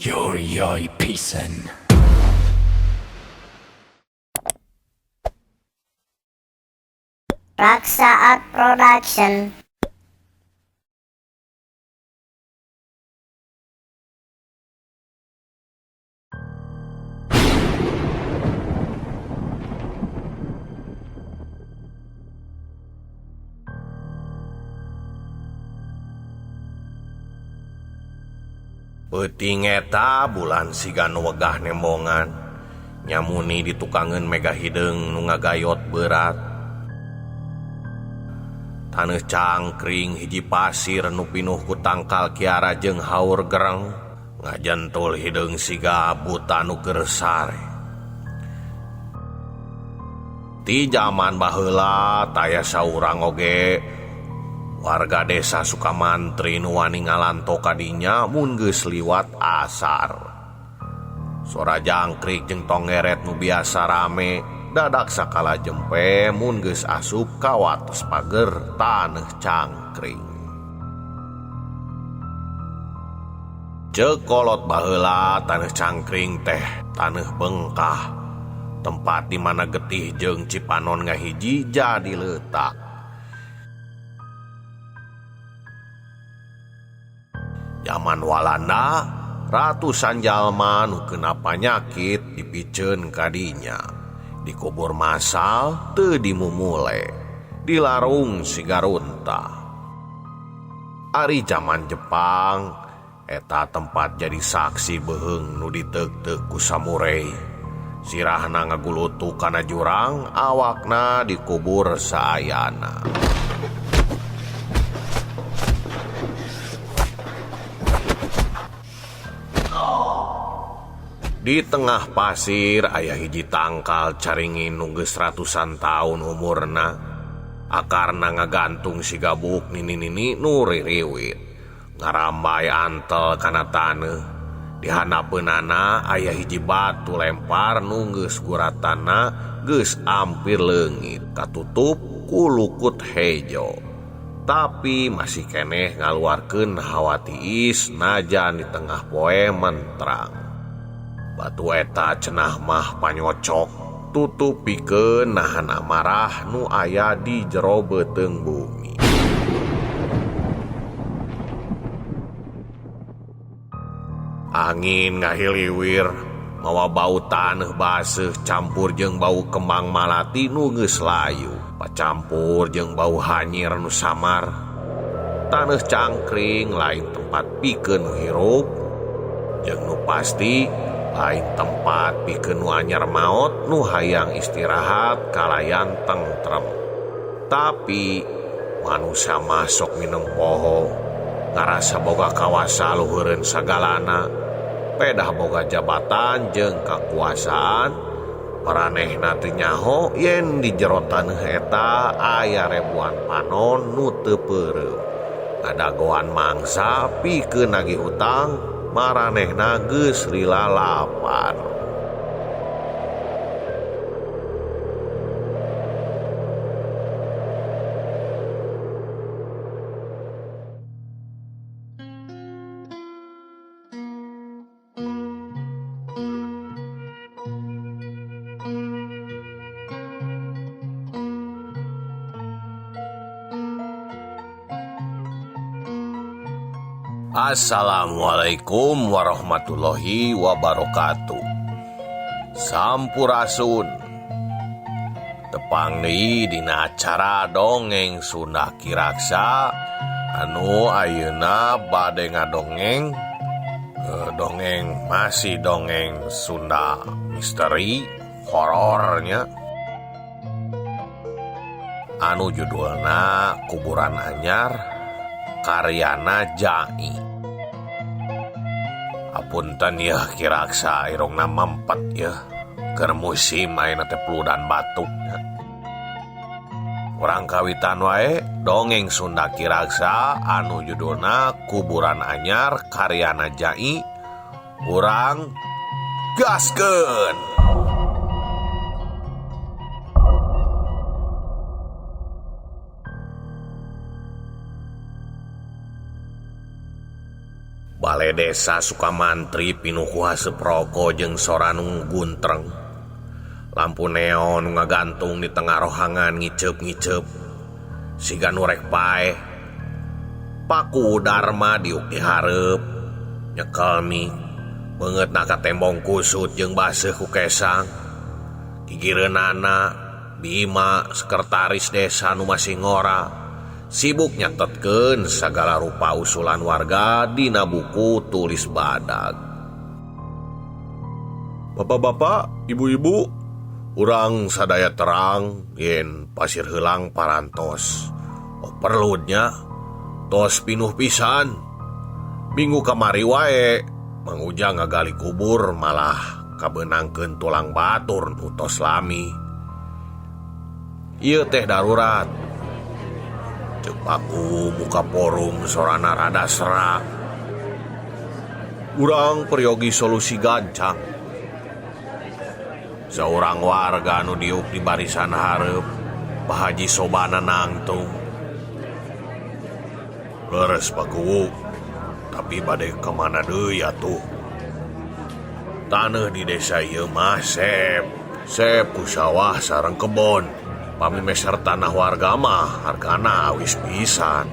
Yori pisan. Raksa Art Production. Peuting eta bulan siga nu wegah nembongan, nyamuni ditukangeun mega hideung nu ngagayot berat. Taneuh cangkring hiji pasir nu pinuh ku tangkal kiara jeung haur gereng, ngajentul hideung siga buta nu keur sare. Ti jaman baheula taya saurang oge warga desa Sukamantri nu wani ngalanto kadinya mun geus liwat asar. Sora jangkrik jeung tonggeret nu biasa rame dadak sakala jempe mun geus asup ka wates pager taneuh cangkring. Ceuk kolot baheula taneuh cangkring teh taneuh bengkah, tempat di mana getih jeung Cipanon ngahiji jadi leutak. Zaman Walanda, ratusan jalma nu kena panyakit dipiceun kadinya, dikubur massal teu dimumule, dilarung sigarunta. Ari zaman Jepang, eta tempat jadi saksi beuheung nu diteuk-teuk ku samurai. Sirahna ngagulutuk kana jurang, awakna dikubur saayana. Di tengah pasir aya hiji tangkal caringin nu geus ratusan taun umurna. Akarna ngagantung siga buuk nini-nini nu ririwit. Ngarambai antel kana taneuh. Di handapeunana aya hiji batu lempar nu geus guratana geus ampir leungit, katutup ku lukut hejo. Tapi masih keneh ngaluarkeun hawa tiis najan di tengah poe mentrang. Batu eta cenah mah panyocok, tutup pikeun nahan amarah nu aya di jero beuteung bumi. Angin ngahiliwir, mawa bau taneuh baseuh campur jeung bau kembang malati nu geus layu, pacampur jeung bau hanyir nu samar. Taneuh cangkring lain tempat pikeun nu hirup, jeung nu pasti lain tempat pikeun nu anyar maot nu hayang istirahat kalayan tentrem. Tapi manusia masuk mineng poho, ngarasa boga kawasa luhureun sagalana, pedah boga jabatan jeung kakuasaan, maranehna teu nyaho yen di jero taneuh eta aya ribuan panon nu teu peureum. Ngadagoan mangsa pikeun nagih hutang, maranehna geus lila lapar. Assalamualaikum warahmatullahi wabarakatuh. Sampurasun. Tepang deui dina acara dongeng Sunda Ki Raksa anu ayeuna bade ngadongeng, dongeng masih dongeng Sunda misteri horornya anu judulna Kuburan Anyar karyana Jai. Apunten yeuh Ki Raksa irungna mampet yeuh keur musim ayeuna teh flu dan batuk. Urang kawitan wae dongeng Sunda Ki Raksa anu judulna Kuburan Anyar karyana Jai. Urang gaskeun. Balai desa Sukamantri pinuh ku haseup roko jeung sora nu guntreng. Lampu neon nu ngagantung di tengah rohangan ngiceup-ngiceup. Siga nu rek paeh. Paku Dharma diuk di hareup, nyekel mie, beungeutna katembong kusut jeung baseuh ku kesang. Gigireunana Bima sekretaris desa nu masih ngora, sibuk nyatetkeun sagala rupa usulan warga dina buku tulis badag. Bapak-bapak, ibu-ibu, urang sadaya terang yen pasir heulang parantos. Overloadnya tos pinuh pisan. Minggu kamari wae Mang Ujang ngagali kubur malah kabeunangkeun tulang batur nu tos lami. Ieu teh darurat. Ceuk Paku muka forum sorana rada serak. Urang peryogi solusi gancang. Seorang warga nu diuk di barisan hareup, Pak Haji Sobana nangtung. Leres Paku, tapi bade kemana deui atuh? Taneuh di desa ieu mah sep, sep ku sawah sareng kebon. Pami meser tanah warga mah hargana awis pisan.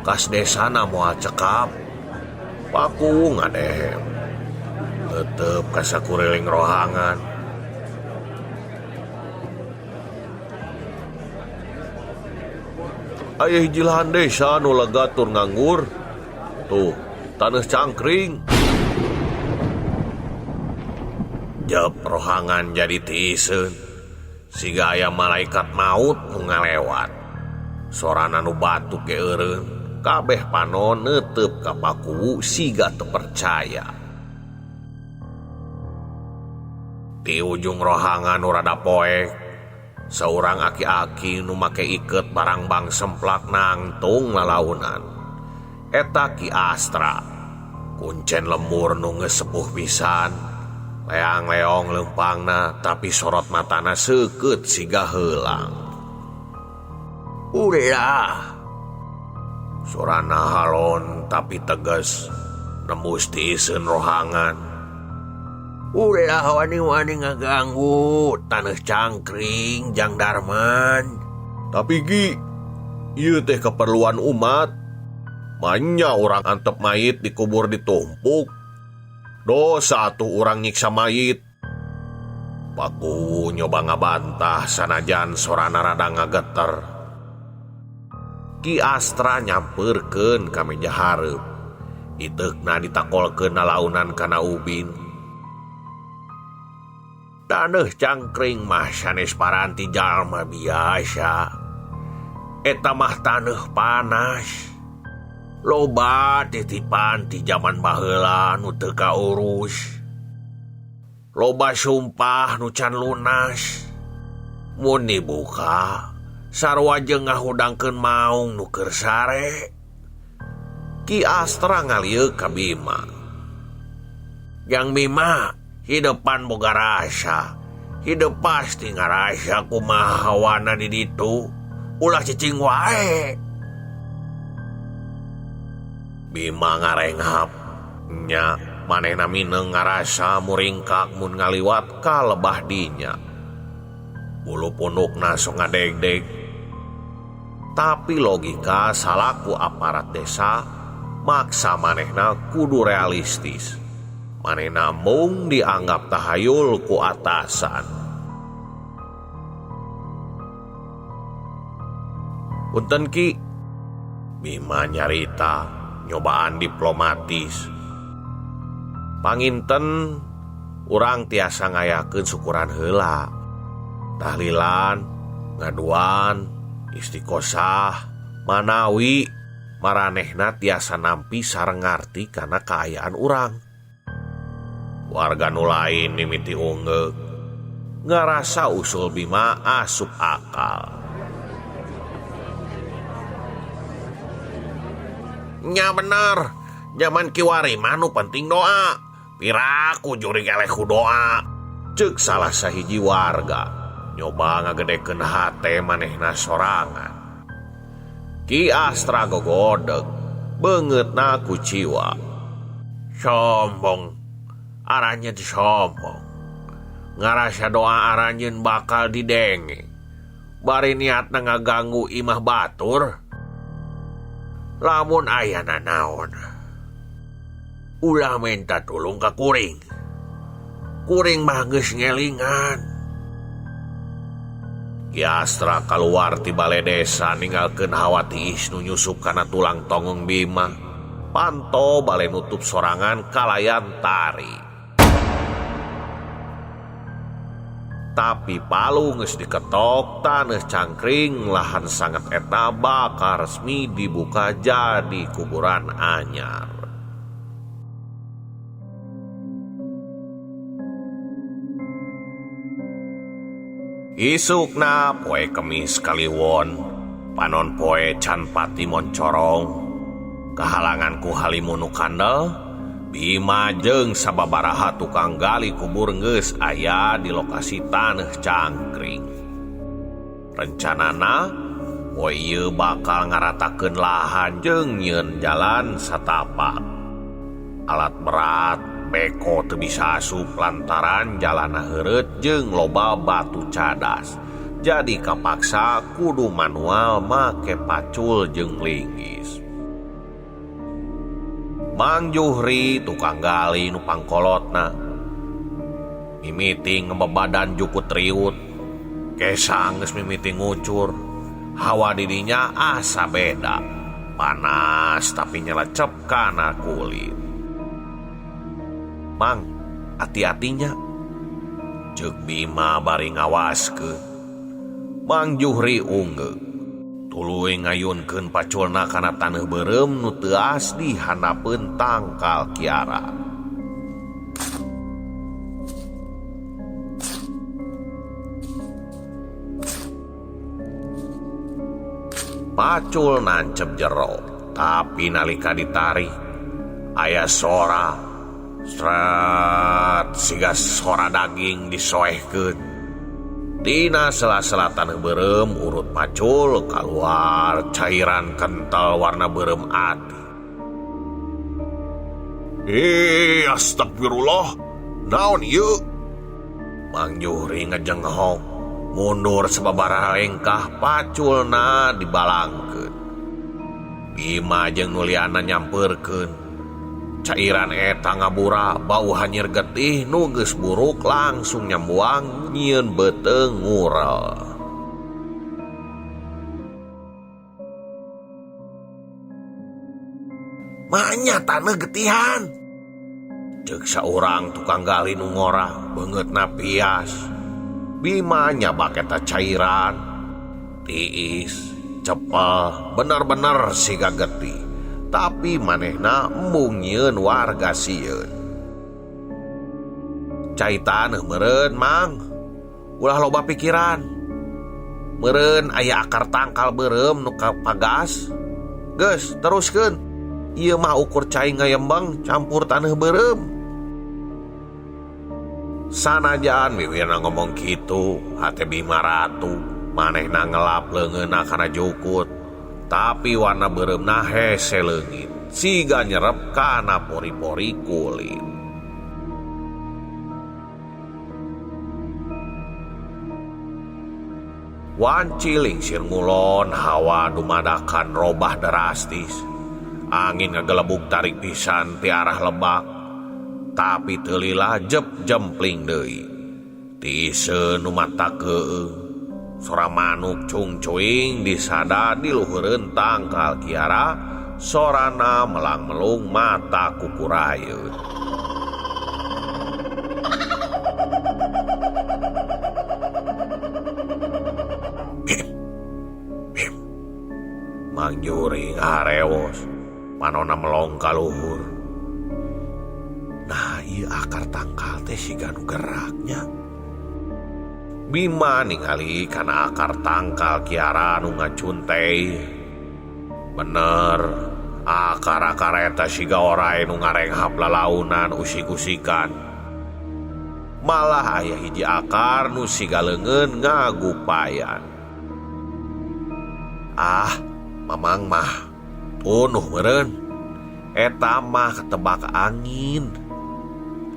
Kas desana moal cekap. Paku ngadehem. Tetep ka sakuriling rohangan. Aya hiji lahan desa nu lega tur nganggur. Tuh, taneuh cangkring. Jep rohangan jadi tiiseun. Siga aya malaikat maut nu ngalewat. Sorana nu batuk ge eureun, kabeh panon neuteub ka Pakuwu siga teu percaya. Di ujung rohangan nu rada poek, saurang aki-aki nu make iket barangbang semplak nangtung lalaunan. Eta Ki Astra, kuncen lemur nu geus sepuh pisan. Leang-leong leumpangna tapi sorot matana seukeut siga heulang. Ulah. Sorana halon tapi tegas nembus tiiseun rohangan. Ulah wani-wani ngaganggu taneuh cangkring Jang Darman. Tapi Gi, ieu teh keperluan umat. Manya urang antep mayit dikubur ditumpuk. Dosa atuh urang nyiksa mayit. Paku nyoba ngabantah sanajan sorana rada ngageter. Ki Astra nyampeurkeun ka meja hareup. Iteukna ditakolkeun lalaunan kana ubin. Taneuh cangkring mah sanes paranti jalma biasa. Eta mah taneuh panas. Loba titipan ti jaman baheula nu teu kaurus. Loba sumpah nu can lunas. Mun dibuka sarua jeung ngahudangkeun maung nu keur sare. Ki Astra ngalieuk ka Bima. Jang Bima, hidepan boga rasa. Hidup pasti ngarasa kumaha hawana di ditu. Ulah cicing wae. Bima ngarenghap. Nya manehna mineng ngarasa muringkak mun ngaliwat ka lebah dinya. Bulu pundukna sok ngadegdeg. Tapi logika salaku aparat desa maksa manehna kudu realistis. Manehna mung dianggap tahayul ku atasan. Punten Ki, Bima nyarita nyobaan diplomatis. Panginten urang tiasa ngayakeun syukuran heula. Tahlilan, ngaduan, istiqosah, manawi maranehna tiasa nampi sareng ngarti kana kaayaan urang. Warga nu lain mimiti ungeuk, ngarasa usul Bima asup akal. Nya bener, zaman kiwari mah nu penting doa. Piraku jurig eleh ku doa. Ceuk salah sahiji warga nyoba ngagedekeun hate manehna sorangan. Ki Astra gogodeg, beungeutna kuciwa. Sombong. Aranjeun sombong. Ngarasa doa aranjeun bakal didenge. Bari niatna ngaganggu imah batur. Lamun aya nanaon, ulah minta tulung ka kuring. Kuring mah geus ngelingan. Ki Astra kaluar ti bale desa ninggalkeun hawa tiis nu nyusup kana tulang tonggong Bima. Panto bale nutup sorangan kalayan tari. Tapi palu geus diketok taneuh cangkring lahan sangat eta bakal resmi dibuka jadi kuburan anyar. Isukna poe Kemis Kaliwon, panon poe can pati moncorong. Kahalangan ku halimu nu kandel, Bima jeung sababaraha tukang gali kubur geus aya di lokasi taneuh cangkring. Rencanana poe ieu bakal ngaratakeun lahan jeung nyieun jalan satapak. Alat berat beko teu bisa asup lantaran jalana heureut jeung loba batu cadas. Jadi kapaksa kudu manual make pacul jeung linggis. Mang Juhri tukang gali nu pangkolotna mimiti ngebebadan jukut riut. Kesang geus mimiti ngucur. Hawa didinya asa beda, panas tapi nyelecep kana kulit. Mang, hati-hatinya, ceuk Bima bari ngawaskeun. Mang Juhri unggeuh. Tuluy ngayunkeun paculna kana taneuh beureum nu teuas di handapeun tangkal kiara. Pacul nancep jero, tapi nalika ditarik aya sora sret siga sora daging disoehkeun. Dina sela-sela taneuh beureum urut pacul kaluar cairan kental warna beureum ati. Astagfirullah, naon ieu? Mang Juhri ngejenghok, mundur sababaraha lengkah paculna dibalangkeun. Bima jeung nuliana nyampeurkeun. Cairan eta ngabura bau hanyir getih nu geus buruk langsung nyambuang nyieun beuteung ngurel. Manya taneuh getihan. Ceuk saurang tukang gali nu ngora beungeutna pias. Bima nyabak eta cairan. Tiis, cepel, bener-bener siga getih. Tapi manehna embung nyieun warga sieun. Cai taneuh meureun, Mang. Ulah loba pikiran. Meureun aya akar tangkal beureum nu kapagas. Geus, teruskeun. Ieu mah ukur cai ngayembang campur taneuh beureum. Sanajan wiwirna ngomong kitu, hate Bima ratu, manehna ngelap leungeunna kana jukut. Tapi warna beureumna hese leungit, siga nyerep kana pori-pori kulit. Wanci lingsir ngulon, hawa dumadakan robah drastis. Angin ngagelebug tarik pisan ti arah lebak. Tapi teu lila jep jempling deui. Tiiseun nu mata keueung. Sora manuk cungcuing disada di luhureun tangkal kiara, sorana melang-melung mata kukurayeun. Bim, bim. Mang Juhri ngaharewos, panona melong ka luhur. Nah, ieu akar tangkal teh siga nu geraknya. Bima ningali kana akar tangkal kiara nu ngacuntei. Bener, akar-akar eta siga orai nu ngarenghap lalaunan usik-usikan. Malah aya hiji akar nu siga leungeun ngagupayan. Ah, mamang mah tunuh meureun. Eta mah ketebak angin.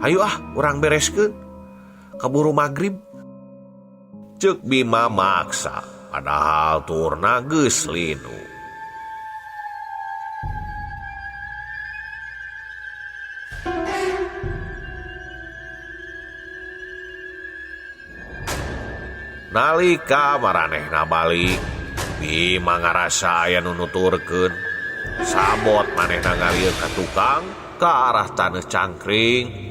Hayu ah, urang bereskeun. Keburu magrib. Ceuk Bima maksa, padahal turna geus linu. Nalika maranehna balik, Bima ngarasa aya nu nuturkeun. Sabot manehna ngalieuk ka tukang ka arah taneuh cangkring.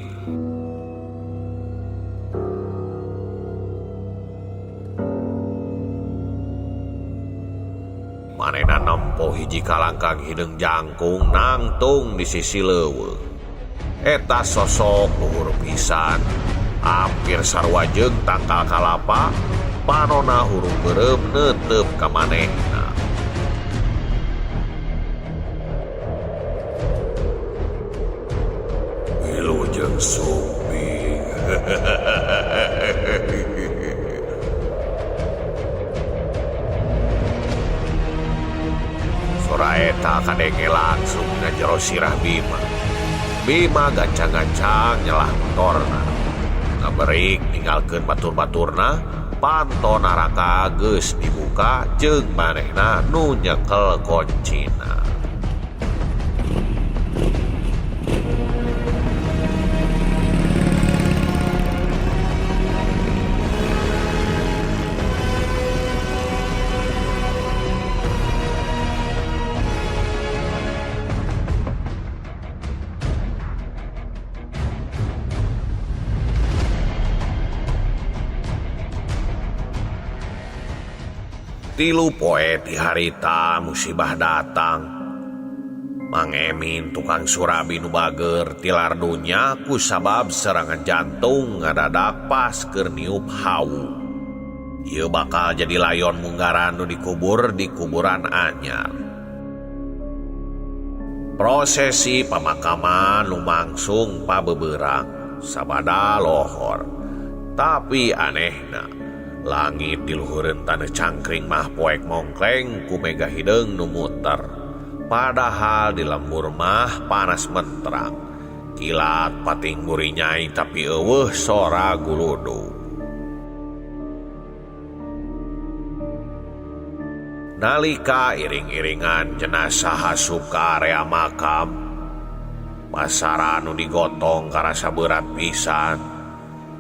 Manehna nempo hiji kalangkang hideung jangkung nangtung di sisi leuweung. Eta sosok luhur pisan, hampir sarua jeung tangkal kalapa, panona hurung beureum neuteup ka manehna. Wilujeng sumping. Sora eta kadenge langsung dina jero sirah Bima. Bima gancang-gancang nyelah motorna. Ngaberik ninggalkeun batur-baturna, panto naraka geus dibuka jeung manehna nu nyekel koncina. Tilu poe ti harita musibah datang. Mang Emin tukang surabi nu bager tilar dunya ku sabab serangan jantung ngadadak pas keur niup hawu. Ieu bakal jadi layon munggaran nu dikubur di kuburan anyar. Prosesi pamakaman lumangsung pabeberang sabada lohor. Tapi anehna, langit di luhureun taneuh cangkring mah poek mongkleng ku mega hideung nu muter. Padahal di lembur mah panas menterang. Kilat pating burinyai tapi eueuh sora guludu. Nalika iring-iringan jenazah asup ka area makam, pasaran nu digotong karasa berat pisan.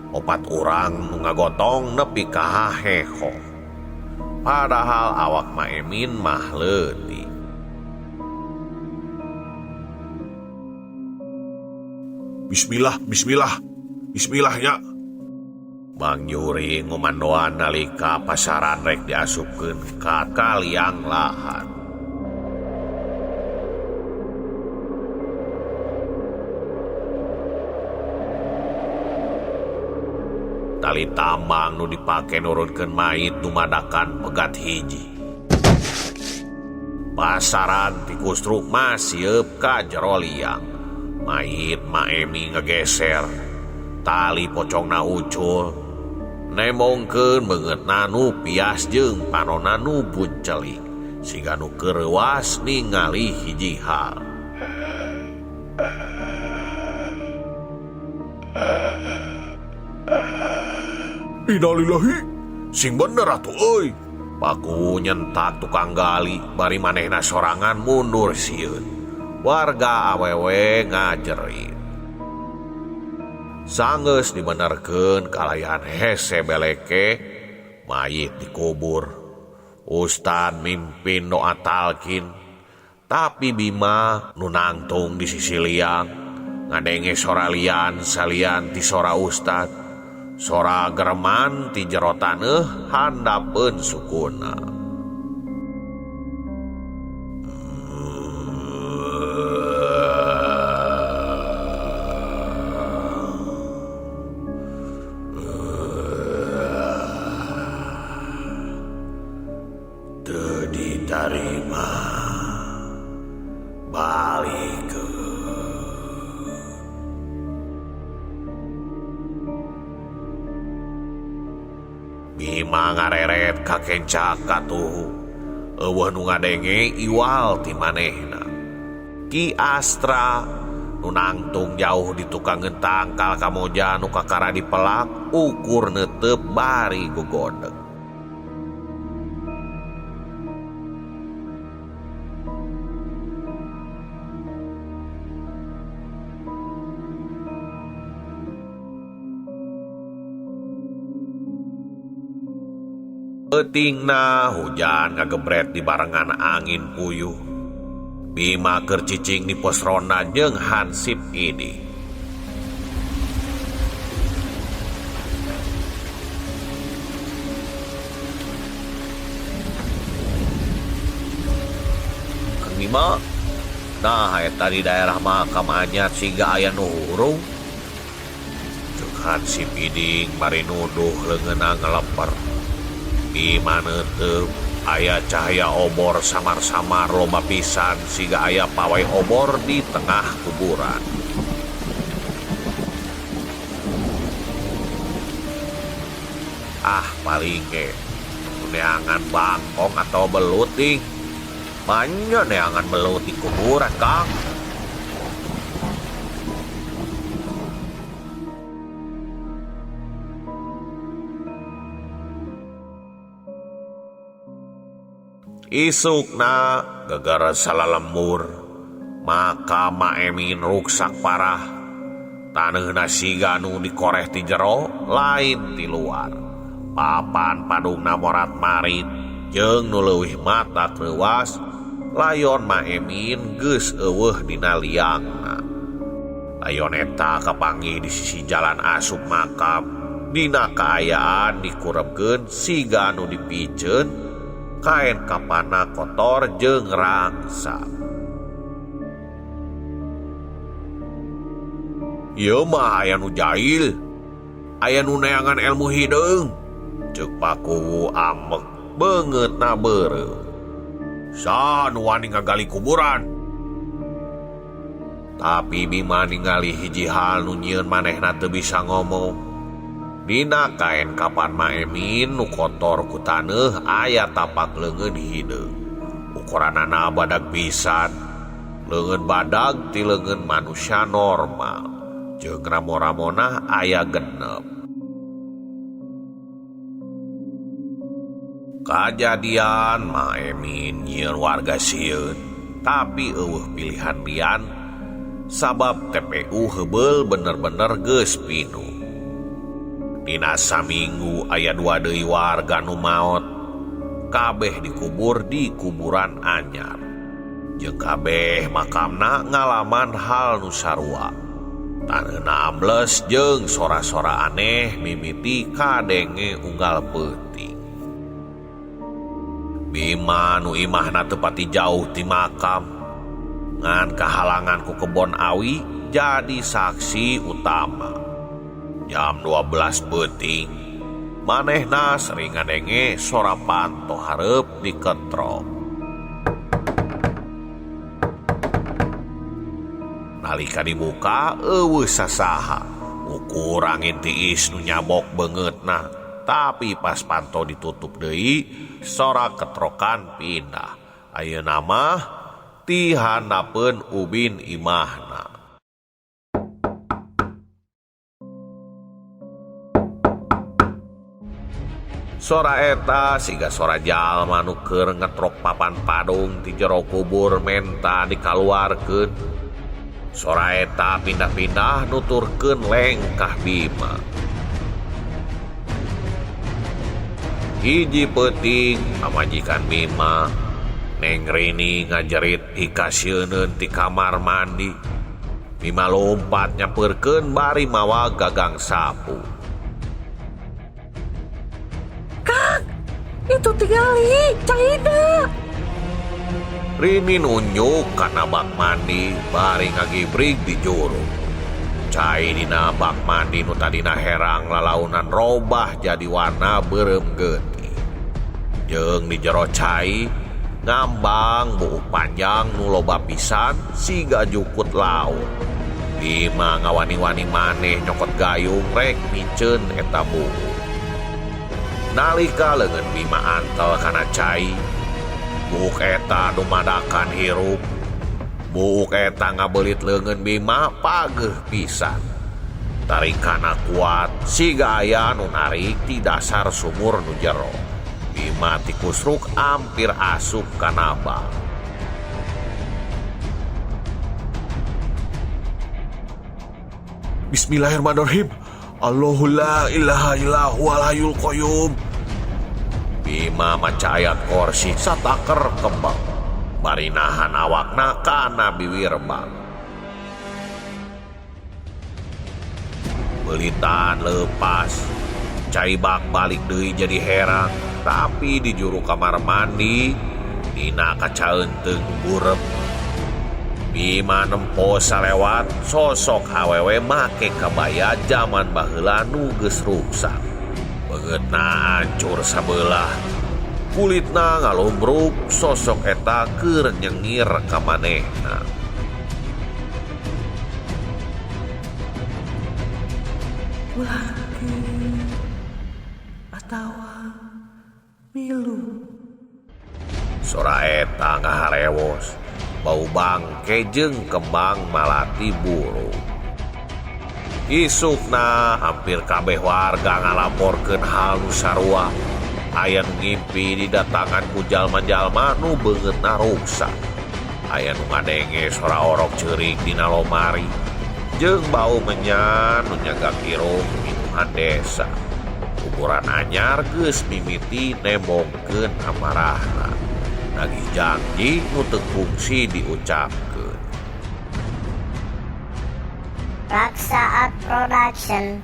Opat urang nu ngagotong nepi ka haheho. Padahal awak Ma Emin mah leutik. Bismillah, bismillah, bismillahnya. Bang Yuri ngumandoan nalika pasaran rek diasupkeun ka kaliang lahan. Tali tambang nu dipake nurunkeun mayit dumadakan pegat hiji. Pasaran tikus truk mah sieup ka jero liang. Mayit Ma Emi ngegeser, tali pocongna ucul, nemongkeun beungeutna nu pias jeung panonna nu buncelik, siga nu keur reuas ningali hiji hal. Innalillahi, sing bener atuh euy. Paku nyentak tukang gali bari manehna sorangan mundur sieun. Warga awewe ngajerit. Sanggeus dibenerkeun kalayan hese beleke, mayit dikubur. Ustad mimpin doa talkin, tapi Bima nu nangtung di sisi liang ngadenge sora lian salian ti sora ustad. Sora gereman ti jero taneuh handapeun sukuna. Teu ditarima balikeun. Bima ngareret ka kencak katuhu. Eueuh nu ngadenge iwal ti manehna. Ki Astra nu nangtung jauh di tukangeun tangkal kamoja nu kakara dipelak ukur neuteup bari gogodeg. Peutingna hujan ngagebret di barengan angin puyuh. Bima keur cicing di pos ronda jeung hansip ini. Kang Bima, nah eta di daerah makam anyar siga aya nu hurung. Ceuk hansip iding bari nuduh leungeunna ngeleper. Bima neuteup aya cahaya obor samar-samar loba pisan siga aya pawai obor di tengah kuburan. Ah paling ge neangan bangkong atau belut ih. Banyak neangan belut di kuburan, Kang. Isukna gegara salalembur maka Maemin ruksak parah. Taneuhna siga nu dikoreh ti jero lain ti luar. Papan padungna morat marit jeung nu leuwih mata reuas layon Maemin geus eueuh dina liangna. Layon eta kapanggih di sisi jalan asup makam dina kaayaan dikurebkeun siga nu dipiceun kain kapana kotor jeung rangsa. Ieu mah aya nu jahil, aya nu neangan ilmu hideung. Ceuk Pakuwu amek beungeutna beureum. Saha nu wani ngagali kuburan? Tapi Bima ningali hiji hal nu nyieun manehna teu bisa ngomong. Dina kain kapan Maemin nu kotor ku taneuh aya tapak leungeun hideung. Ukuranana badag pisan. Leungeun badag ti leungeun manusia normal. Jeung ramo-ramona aya genep. Kajadian Maemin nyieun warga sieun, tapi eueuh pilihan lian sabab TPU heubeul bener-bener geus pinuh. Dina saminggu aya dua deui warga nu maot. Kabeh dikubur di kuburan anyar. Jeung kabeh makamna ngalaman hal nu sarua. Taneuhna ambles jeung sora-sora aneh mimiti kadenge unggal peuting. Bima nu imahna teu pati jauh ti makam ngan kahalangan ku kebon awi jadi saksi utama. Jam 12 peuting manehna sering ngadenge sora panto hareup diketrok. Nalika dibuka eueuh sasaha. Ukur angin tiis nu nyabok beungeutna. Tapi pas panto ditutup deui sora ketrokan pindah. Ayeuna mah ti handapeun ubin imahna. Sora eta siga sora jalma nu keur ngetrok papan padung ti jero kubur menta dikaluarkeun. Sora eta pindah-pindah nuturkeun lengkah Bima. Hiji peuting pamajikan Bima Neng Rini ngajerit hikasieuneun ti kamar mandi. Bima lompat nyampeurkeun bari mawa gagang sapu. Kang, itu tingali caina. Rini nunjuk kana bak mandi bari ngagibrig di juru. Cai dina bak mandi nu tadina herang lalaunan robah jadi warna beureum geuti. Jeung di jero cai ngambang buuk panjang nu loba pisan siga jukut laut. Bima ngawani-wani maneh nyokot gayung rek miceun eta buuk. Nalika leungeun Bima antel kana cai, buuk eta dumadakan hirup. Buuk eta ngabelit leungeun Bima pageuh pisan. Tarikana kuat siga aya nu narik ti dasar sumur nu jero. Bima tikusruk ampir asup kana bak. Bismillahirrahmanirrahim. Allahu la ilaha illa huwal hayyul qayyum. Bima maca ayat kursi sataker kembang. Bari nahan awakna kana biwir bak. Belitan lepas. Cai bak balik deui jadi herang, tapi di juru kamar mandi dina kaca eunteung burep. Bima nempo salewat sosok awewe make kabaya jaman baheula nu geus ruksak. Beungeutna hancur sabelah. Kulitna ngalumbruk sosok eta keur nyengir ka manehna. Pulangkeun atawa milu. Sora eta ngaharewos. Bau bangke jeung kembang malati buruk. Isukna hampir kabeh warga ngalaporkeun hal nu sarua. Aya nu ngimpi didatangan ku jalma-jalma nu beungeutna ruksak. Aya nu ngadenge sora orok ceurik dina lomari jeung bau menyan nu nyagak irung minuhan desa. Kuburan anyar geus mimiti nembongkeun amarahna. Nagih janji nu teu kungsi diucapkeun. Raksa Art Production.